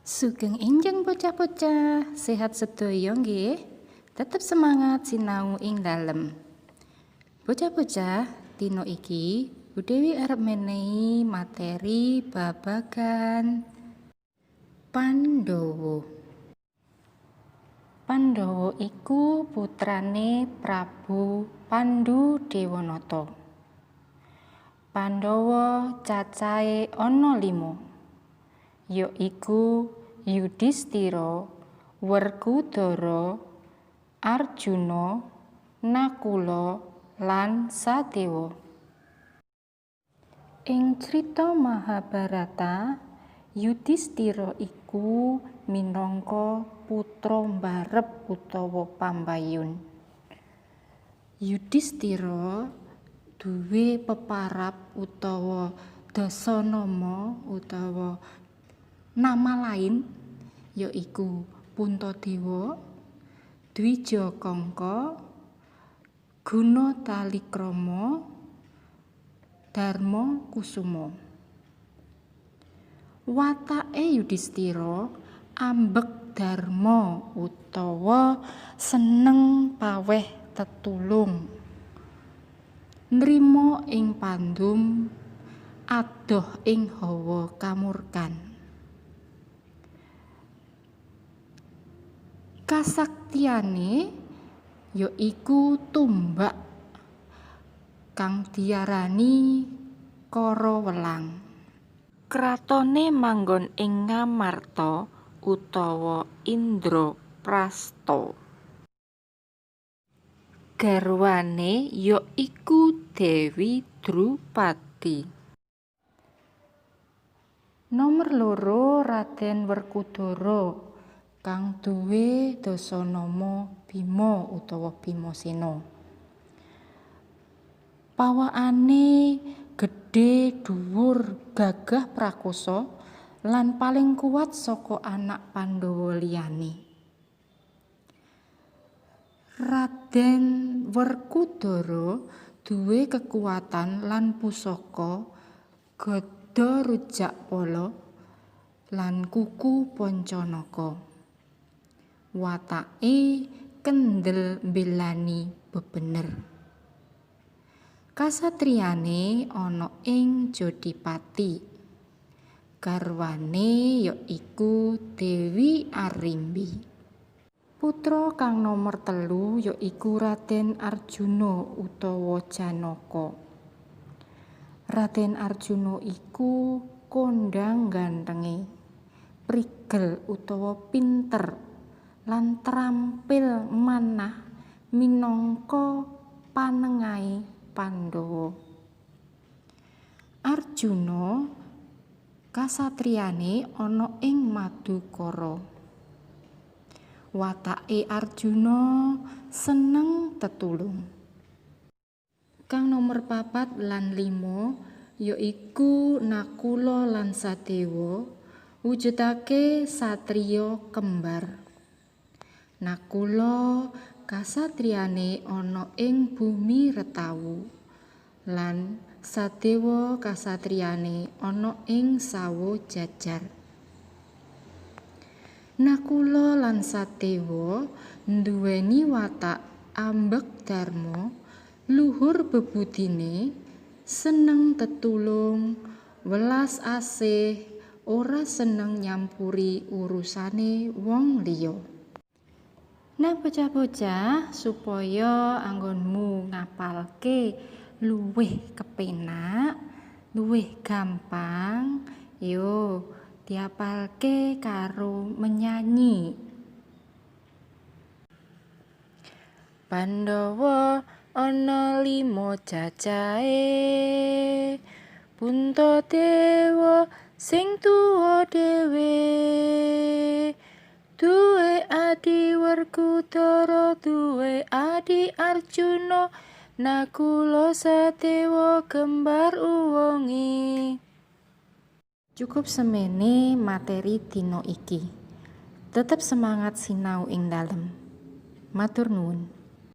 Sugeng enjang bocah-bocah, sehat sedaya nggih? Tetep semangat sinau ing dalem. Bocah-bocah, dina iki Bu Dewi arep menehi materi babagan Pandhawa. Pandhawa iku putrane Prabu Pandhu Dewanata. Pandhawa cacahe ana 5, yaiku Yudhistira, Werkudara, Arjuna, Nakula, lan Sadewa. Ing crita Mahabharata, Yudhistira iku minangka putra mbarep utawa pambayun. Yudhistira duwe peparab utawa dasanama utawa nama lain yaiku Puntadewa, Dwija Kangka, Gunatalikrama, Darma Kusuma. Watake Yudhistira ambek dharma utawa seneng paweh tetulung, nrima ing pandum, adoh ing hawa kamurkan. Kasaktiyane yaiku tumbak kang diarani Karawelang. Kratone manggon ing Ngamarta utawa Indraprastha. Garwane ya iku Dewi Drupadi. Nomer 2 Raden Werkudara kang duwe dasanama Bima utawa Bimasena. Pawakane gedhe, dhuwur, gagah prakosa lan paling kuat saka anak Pandhawa liyane. Raden Werkudara duwe kekuatan lan pusaka Gada Rujakpala lan Kuku Pancanaka. Watake kendel mbelani bebener. Kasatriyane ana ing Jodipati. Garwane ya iku Dewi Arimbi. Putra kang nomer 3 ya iku Raden Arjuna utawa Janaka. Raden Arjuna iku kondhang gantenge, prigel utawa pinter lan trampil manah minangka panengahe Pandhawa. Arjuna kasatriyane ana ing Madukara. Watake Arjuna seneng tetulung. Kang nomer 4 lan 5 yaiku Nakula lan Sadewa wujudake satriya kembar. Nakula kasatriyane ana ing bumi Retawu lan Sadewa kasatriyane ana ing Sawojajar. Nakula lan Sadewa nduweni watak ambek dharma, luhur bebudine, seneng tetulung, welas asih, ora seneng nyampuri urusane wong liya. Nah bocah-bocah, supaya anggonmu ngapalke luwih kepenak, luwih gampang, yo diapalke karo menyanyi. Pandhawa ana 5 cacahe, Puntadewa sing tuwa dhewe, duwe adi Werkudara, duwe adi Arjuna, Nakula Sadewa kembar uwonge. Cukup semene materi dina iki. Tetep semangat sinau ing dalem. Matur nuwun.